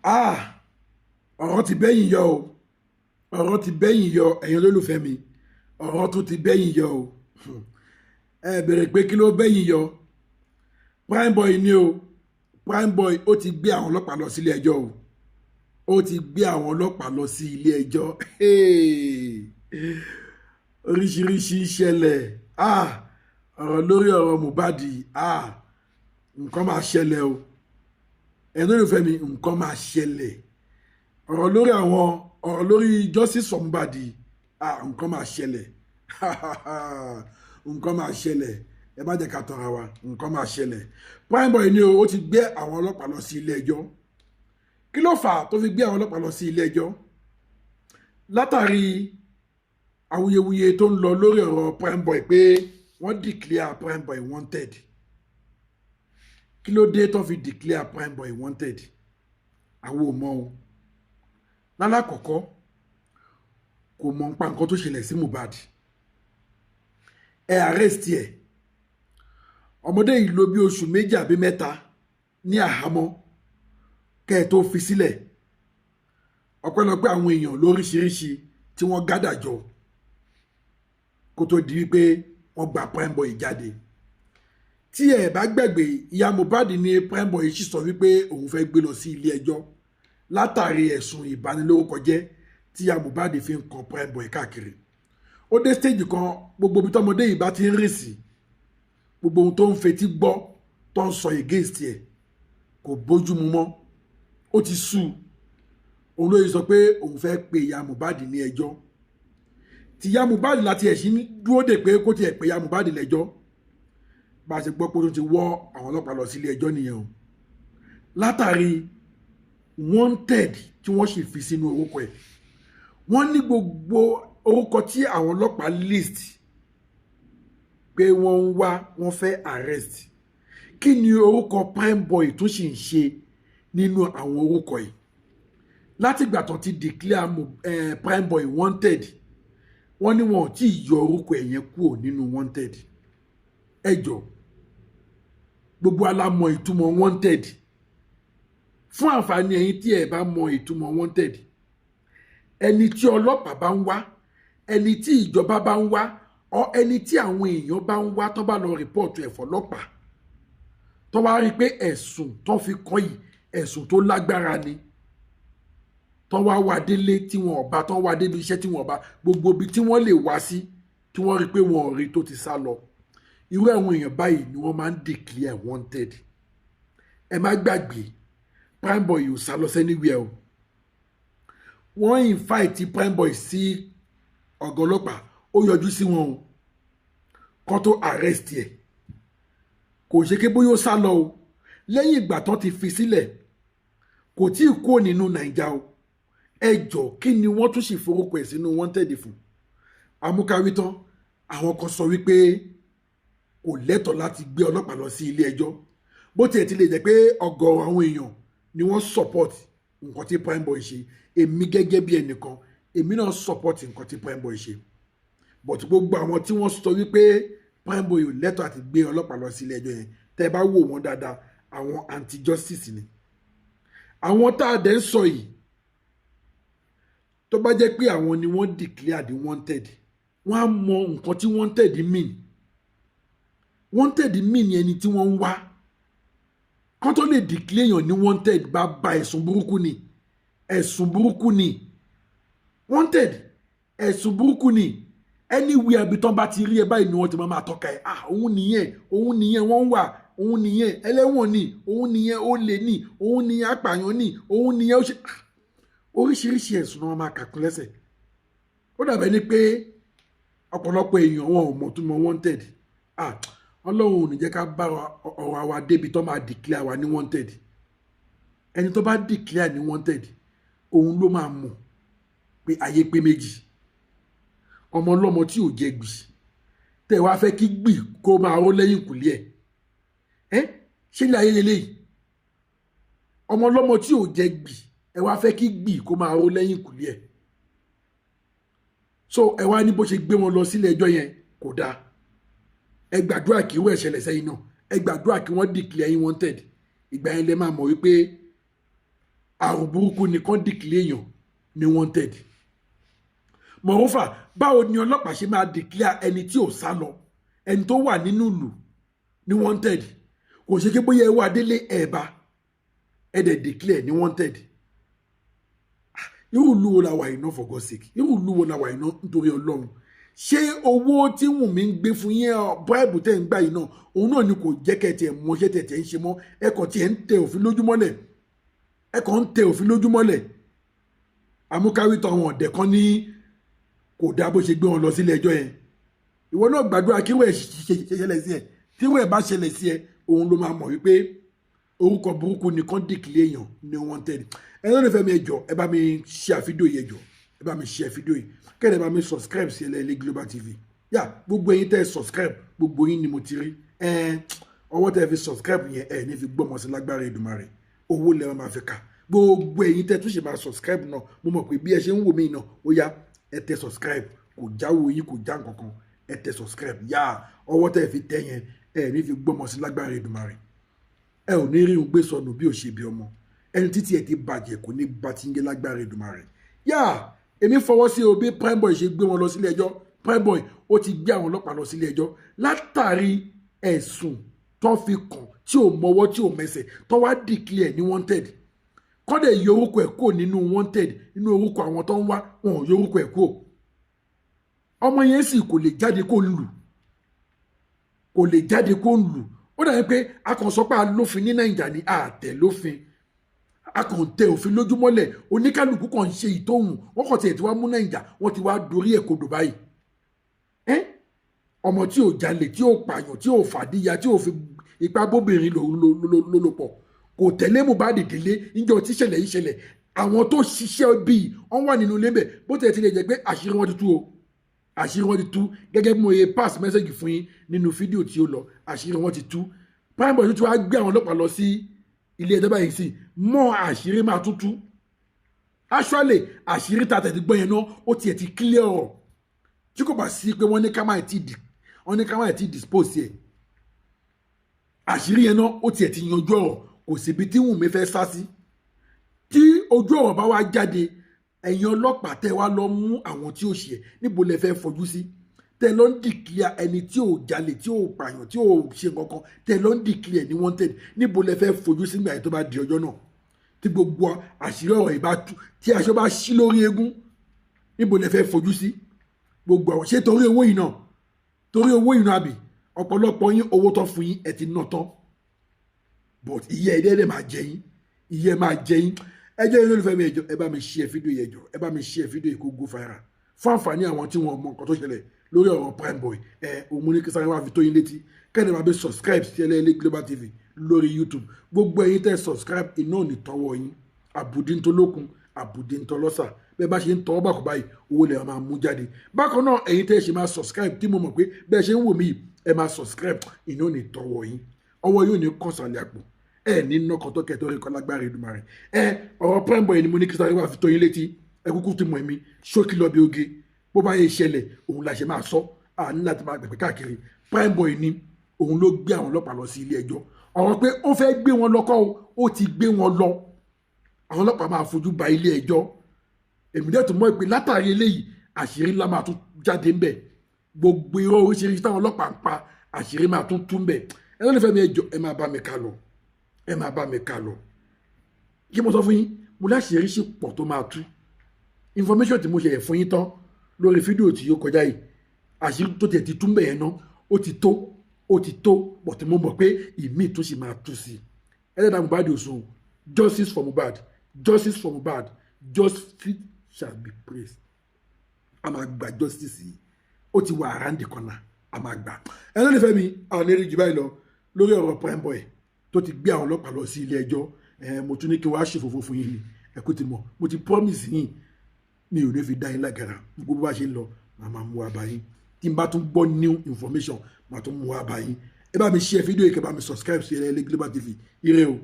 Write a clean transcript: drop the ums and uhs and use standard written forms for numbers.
Ah, ọ̀rọ̀ ti bẹ́yìn yọ o. Ọ̀rọ̀ ti bẹ́yìn yọ, ẹ̀yin olólùfẹ́ mi. Ọ̀rọ̀ tún ti bẹ́yìn yọ o. Ẹ bèrè pé kí ló bẹ́yìn yọ? Prime Boy ni o. Prime Boy, ó ti gbé àwọn ọlọ́pàá lọ sílé ẹjọ́ o. Ó ti gbé àwọn ọlọ́pàá lọ sí ilé ẹjọ́. Oríṣiríṣi ìṣẹ̀lẹ̀. Ah, ọ̀rọ̀ lórí ọ̀rọ̀ Mohbad, ah, nǹkan máa ṣẹlẹ̀ o. Ẹ̀yin olólùfẹ́ mi, nǹkan máa ṣẹlẹ̀. Ọ̀rọ̀ lórí àwọn ọ̀rọ̀ lórí justice for Mohbad, ah, nǹkan máa ṣẹlẹ̀, nǹkan máa ṣẹlẹ̀. Ẹ má jẹ́ ká tọ́ra wa, nǹkan máa ṣẹlẹ̀. Prime Boy ni o. Ó ti gbé àwọn ọlọ́pàá lọ sí ilé ẹjọ́. Kí ló fà á tó fi gbé àwọn ọlọ́pàá lọ sí ilé ẹjọ́? Látàrí awuyewuye tó ń lọ lórí ọ̀rọ̀ Prime Boy pé wọ́n declare Prime Boy wanted. Kí ló dé tó fi declare Prime Boy wanted? Àwọn ò mọ̀ o. Lálákọ̀ọ́kọ́, kò mọ̀ nípa nǹkan tó ṣẹlẹ̀ sí Mohbad. Ẹ arrest ẹ̀. Ọmọdé yìí lò bí oṣù 2 àbí 3 ní àhámọ́ kẹ́ ẹ tó fi sílẹ̀. Ọpẹ́lọpẹ́ àwọn èèyàn lóríṣiríṣi tí wọ́n gádà jọ kó tó di wípé wọ́n gba Prime Boy jáde. Tí ẹ bá gbàgbé, ìyá Mohbad ní Prime Boy sì sọ wípé òun fẹ́ gbé lọ sí ilé ẹjọ́ látàrí ẹ̀sùn ìbanilórúkọjẹ́ tí ìyá Mohbad fi ń kan Prime Boy káàkiri. Ó dé stage kan, gbogbo ibi tọmọdé yìí bá ti ń rìn sí, gbogbo ohun tó ń fetí gbọ́ tó ń sọ against ẹ̀ kò bójú mu mọ́. Ó ti sú òun ló yìí sọ pé òun fẹ́ pe ìyá Mohbad ní ẹjọ́. Tí ìyá Mohbad láti ẹ̀sìn dúró dè pé kó tiẹ̀ pe ìyá Mohbad lẹ́jọ́. Bá a ṣe gbọ́ pé ó ti wọ́ àwọn ọlọ́pàá lọ sílé ẹjọ́ nìyẹn o, látàrí wanted tí wọ́n sì fi sínú orúkọ ẹ̀. Wọ́n ní gbogbo orúkọ tí àwọn ọlọ́pàá list pé wọ́n ń wá, wọ́n fẹ́ arrest, kí ni orúkọ Prime Boy tún sì ń ṣe nínú àwọn orúkọ yìí? Látìgbà tó ti declare Prime Boy wanted, wọ́n ní wọn ò tí ì yọ orúkọ ẹ̀ yẹn kúrò nínú wanted. Ẹ jọ, gbogbo wa la mọ̀ ìtumọ̀ wanted. Fún àǹfààní ẹ̀yin tí ẹ bá mọ ìtumọ̀ wanted, ẹni tí ọlọ́pàá bá ń wá, ẹni tí ìjọba bá ń wá, ọ ẹni tí àwọn èèyàn bá ń wá, tó bá lọ report ẹ̀ fọlọ́pàá, tó wá rí i pé ẹ̀sùn tó fi kàn yìí, ẹ̀sùn tó lágbára ni, tó wá wá délé tí wọn ò bá, tó wá débi iṣẹ́ tí wọn ò bá, gbogbo ibi tí wọ́n lè wá sí tí wọ́n rí i pé wọn ò rí, tó ti sá lọ, irú àwọn èèyàn báyìí ni wọ́n máa ń declare wanted. Ẹ má gbàgbé, Prime Boy yóò sá lọ anywhere o. Wọ́n invite Prime Boy sí ọ̀gá ọlọ́pàá, ó yọjú sí wọn o kó tó arrest ẹ̀. Kò ṣe ké bóyá ó sá lọ o. Lẹ́yìn ìgbà tán ti fi sílẹ̀, kò tí ì kúrò nínú Nàìjà o. Ẹ jọ, kí ni wọ́n tún sì forúkọ ẹ̀ sínú wanted fún? Amúkáwí tán, àwọn kan sọ wípé kò lẹ́tọ̀ọ́ láti gbé ọlọ́pàá lọ sí ilé ẹjọ́. Bó tiẹ̀ ti lè jẹ́ pé ọ̀gọ̀ọ̀rọ̀ àwọn èèyàn ni wọ́n support nǹkan tí Prime Boy ṣe, èmi gẹ́gẹ́ bí ẹnìkan, èmi náà support nǹkan tí Prime Boy ṣe. But gbogbo àwọn tí wọ́n sọ wípé Prime Boy ò lẹ́tọ̀ọ́ àti gbé ọlọ́pàá lọ sí ilé ẹjọ́ yẹn, tẹ́ ẹ bá wò wọ́n dáadáa, àwọn anti-justice ni àwọn tá a dẹ̀ ń sọ yìí. Tó bá jẹ́ pé àwọn ni wọ́n declare the wanted, wọ́n á mọ nǹkan tí wanted mean. Wanted mean ẹni tí wọ́n ń wá. Kán tó lè declare èèyàn ní wanted, bá ba ẹ̀sùn burúkú ni, ẹ̀sùn burúkú ni wanted, ẹ̀sùn burúkú ni. Anywhere ibi tán bá ti rí ẹ báyìí ni wọ́n ti máa tọ́ka ẹ̀. Ah, òun nìyẹn, òun nìyẹn, wọ́n wà, òun nìyẹn, ẹlẹ́wọ̀n ni, òun nìyẹn, olè ni, òun nìyẹn, apààyàn ni, òun nìyẹn, ó ṣe oríṣiríṣi ẹ̀sùn náà wọ́n máa kàkún lẹ́sẹ̀. Ó dàbẹ̀ ni pé ọ̀pọ̀lọpọ̀ èèyàn, wọn ò mọ̀ tó mọ̀ wanted. Ah, Ọlọ́run ò ní jẹ́ ká bá ọ̀rọ̀ àwa débi tó máa declare wa ní wanted. Ẹni tó bá declare ní wanted, òun ló máa mọ̀ pé ayé pé méjì. Ọmọ ọlọ́mọ tí ò jẹ gbì, tẹ́ wá fẹ́ kí gbì kó máa ró lẹ́yìn kùlé ẹ̀. Ẹ́ ṣé ilé ayé lélẹ́yìí? Ọmọ ọlọ́mọ tí ò jẹ gbì, ẹ wá fẹ́ kí gbì kó máa ró lẹ́yìn kùlé ẹ̀. So ẹ wá ní bó ṣe gbé wọn lọ sílé ẹjọ́ yẹn kò dáa. Ẹ gbàdúrà kí wọ́n ẹ̀ṣẹ̀lẹ̀ sẹ́yìn náà. Ẹ gbàdúrà kí wọ́n declare yín wanted. Ìgbà yẹn lẹ máa mọ̀ wípé Àrùn burúkú nìkan declare èèyàn ní wanted. Moreover, báwo ni ọlọ́pàá ṣe máa declare ẹni tí ò sá lọ, ẹni tó wà nínú ìlú ní wanted? Kò ṣe kí bóyá ẹ wà délé ẹ̀ bá ẹ dẹ̀ declare ní wanted. Irú ìlú wo la wà iná, for God's sake? Irú ìlú wo la wà iná, nítorí Ọlọ́run? Ṣé owó tí Wùnmí ń gbé fún yín, bribe tẹ́ ń gbà yìí náà, òun náà ni kò jẹ́ kẹ́ tiẹ̀ mọṣẹ́ tẹ̀ tẹ̀ ń ṣe mọ́? Ẹ kàn tiẹ̀ ń tẹ òfin lójúmọ́lẹ̀, ẹ kàn ń tẹ òfin lójúmọ́lẹ̀. Àmúkáwítọ̀ àwọn ọ̀dẹ̀ kan ní kò dáa bó ṣe gbé wọn lọ sílé ẹjọ́ yẹn. Ìwọ náà gbàdúrà kí wọ́n ẹ̀ ṣẹlẹ̀ sí ẹ. Tí wọ́n ẹ̀ bá ṣẹlẹ̀ sí ẹ, òun ló máa mọ̀ wípé orúkọ burúkú nìkan declare èèyàn ní wanted. Ẹ lọ́nà ìfẹ́ mi, ẹ jọ̀ọ́, ẹ bá mi share fídíò yìí. Ẹ jọ̀ọ́, ẹ bá mi share fídíò yìí, kẹ́lẹ́ bá mi subscribe sí Ẹlẹ́ẹ̀lẹ́ Global TV. Yà, gbogbo ẹ̀yin tẹ́ ẹ subscribe, gbogbo yín ni mo ti rí. Ẹ ọwọ́ tẹ́ ẹ fi subscribe yẹn, ẹ ní fi gbọ́mọ sí lágbára Èdùmàrè. Owó lẹ́wọ̀n máa fi kà. Gbogbo ẹ̀yin tẹ́ tún ṣe máa subscribe náà, mo mọ̀ pé bí ẹ ṣe ń wò mí náà, ó yá, ẹ tẹ subscribe. Kò jáwó yín, kò já nǹkankan. Ẹ tẹ subscribe. Yá, ọwọ́ tẹ́ ẹ fi tẹ yẹn, ẹ ní fi gbọ́mọ sí lágbára Èdùmàrè. Ẹ ò ní rí un gbé sọnù bí ò ṣe bí ọmọ. Ẹni títí ẹ ti bàjẹ́ kò ní bá ti ń gé lágbára Èdùmàrè. Yá, èmi fọwọ́ sí o bí Primeboy ṣe gbé wọn lọ sílé ẹjọ́. Primeboy ó ti gbé àwọn ọlọ́pàá lọ sílé ẹjọ́ látàrí ẹ̀sùn tó fi kàn tí ò mọwọ́ tí ò mẹsẹ̀, tó wá declare ní wanted. Kọ́dẹ̀ yọ orúkọ ẹ̀ kúrò nínú wanted, nínú orúkọ àwọn tó ń wá. Wọn ò yọ orúkọ ẹ̀ kúrò. Ọmọ yẹn sì kò lè jáde kó lù, kò lè jáde kó lù. Ó dàbí pé a kàn sọ pé a lófin ní Nàìjà ní àtẹ̀ lófin, a kàn tẹ òfin lójúmọ́lẹ̀. Oníkálukú kàn ń ṣe ìtòhùn. Wọ́n kàn tiẹ̀ tí wàá mú Nàìjà, wọ́n ti wá dorí ẹ̀ kodò báyìí. Ọmọ tí ò jalè, tí ò pààyàn, tí ò fàdíyà, tí ò fi ipá bóbìnrin lò pọ̀, kò tẹ̀lé Mohbad délé níjọ́ tí ìṣẹ̀lẹ̀ yìí ṣẹlẹ̀. Àwọn tó ṣiṣẹ́ bíi wọ́n wà nínú ilé bẹ̀. Bó tiẹ̀ ti lè jẹ́ pé àṣírí wọn ti tú o, àṣírí wọn ti tú. Gẹ́gẹ́ bí mo yẹ pass message fún yín nínú fídíò tí ó lọ, àṣírí wọn ti tú. Primeboy tó ti wá gbé àwọn ọlọ́pàá lọ sí ilé ẹjọ́ báyìí sí mọ́, àṣírí máa tún tú. Actually, àṣírí tá a tẹ̀ ti gbọ́ yẹn náà, ó tiẹ̀ ti clear ọ̀rọ̀. Tí kò bá sí pé wọ́n ní ká má ti dispose ẹ̀, àṣírí yẹn náà, ó tiẹ̀ ti yanjú ọ̀rọ̀. Kò síbi tí Wùnmí fẹ́ sá sí. Tí ojú ọ̀rọ̀ bá wá jáde, ẹ̀yin ọlọ́pàá tẹ́ wá lọ mú àwọn tí ó ṣe, níbo lẹ fẹ́ fojú sí? Tẹ́ lọ ń declare ẹni tí ò jalè, tí ò pààyàn, tí ò ṣe nǹkan, tẹ́ lọ ń declare ní wanted, níbo lẹ fẹ́ fojú sí nígbà yẹn tó bá di ọjọ́ náà, tí gbogbo àṣírí ọ̀rọ̀ yìí bá tú, tí aṣọ bá ṣí lórí eégún, níbo lẹ fẹ́ fojú sí? Gbogbo àwọn ṣé torí owó yìí náà, torí owó yìí náà, àbí ọ̀pọ̀lọpọ̀ yín, owó tán fún yín, ẹ ti ná tán? But ìyẹ́ ẹ̀dẹ́dẹ̀ máa jẹ yín, ìyẹ́ máa jẹ yín. Ẹ jẹ́ olólùfẹ́ mi, ẹ jọ̀ọ́, ẹ bá mi share fídíò yẹn. Jọ̀ọ́, ẹ bá mi share fídíò yìí kó go viral fún àǹfààní àwọn tí wọ́n mọ nǹkan tó ṣẹlẹ̀ lórí ọ̀rọ̀ Primeboy. Ẹ òun ní kí sáré wá fi tó yín létí. Kẹ́ni máa bẹ subscribe sí Ẹlẹ́ẹ̀lẹ́ Global TV lórí YouTube. Gbogbo ẹ̀yin tẹ́ subscribe, iná ò ní tọwọ́ yín. Àbùdí ń tolókun, àbùdí ń tọlọ́sà. Bẹ́ẹ̀ bá ṣe ń tọwọ́ bàkọ́ báyìí, owó lè máa mú jáde. Bákan náà, ẹ̀yin tẹ́ ṣe máa subscribe, tí mo mọ̀ pé bẹ́ẹ̀ ṣe ń wò mí, ẹ máa subscribe, iná ò ní tọwọ́ yín, ọwọ́ yóò ní kọ̀sàlẹ̀ àpò ẹ ní nọkàn tó kẹtọ́ rí kọ́ lágbára Èdùmàrè. Ẹ ọ̀rọ̀ Primeboy ni mo ní kí sáré wá fi tó yín létí. Ẹ kúkú ti mọ̀ ẹ̀mí ṣókí lọ bí oge. Bó bá yẹ ṣẹlẹ̀, òun la ṣe máa sọ. À ní láti máa gbẹ̀gbẹ̀ káàkiri. Primeboy ni òun ló gbé àwọn ọlọ́pàá lọ sí ilé ẹjọ́. Ọ̀rọ̀ pé ó fẹ́ gbé wọn lọ kọ́ o, ó ti gbé wọn lọ. Àwọn ọlọ́pàá máa fojú ba ilé ẹjọ́. Èmi dẹ̀ tún mọ̀ pé látàrí eléyìí, àṣírí ńlá máa tún jáde ńbẹ̀. Gbogbo irọ́ oríṣiríṣi táwọn ọlọ́pàá ń pa, àṣírí máa tún tú ńbẹ̀. Ẹ lọ́nà ìfẹ́ mi, ẹ jọ̀ọ́, ẹ máa bá mi ká lọ, ẹ máa bá mi ká lọ. Kí mo sọ fún yín, mo láṣìírí sì pọ̀ tó máa tú. Information tí mo ṣe fún yín tán lórí fídíò tí yóò kọjá yìí, àṣírí tó tiẹ̀ ti tú ńbẹ̀ yẹn ná, ó ti tó, ó ti tó. But mo mọ̀ pé ìmíì tún sì máa tú sí i. Ẹlẹ́dàá Mohbad ò sùn. Justice for Mohbad, justice for Mohbad, justice shall be praised. A máa gba justice yìí. Ó ti wà around the corner, a máa gbà. Ẹ lọ́nà ìfẹ́ mi, àwọn eré jù báyìí lọ lórí ọ̀rọ̀ Primeboy tó ti gbé àwọn ọlọ́pàá lọ sí ilé ẹjọ́. Ẹ mo tún ní kí wọ́n á ṣèfòfò fún yín ni. Ẹ kú ti mọ̀, mo ti promise yín, mi ò ní fi dá yín lágara. Gbogbo bó bá ṣe ń lọ, màá máa mú wa bá yín. Tí n bá tún gbọ́ new information, màá tún mú wa bá yín. Ẹ bá mi share fídíò yìí, kẹ́ bá mi subscribe sí Ẹlẹ́ẹ̀lẹ́ Global TV. Ire o.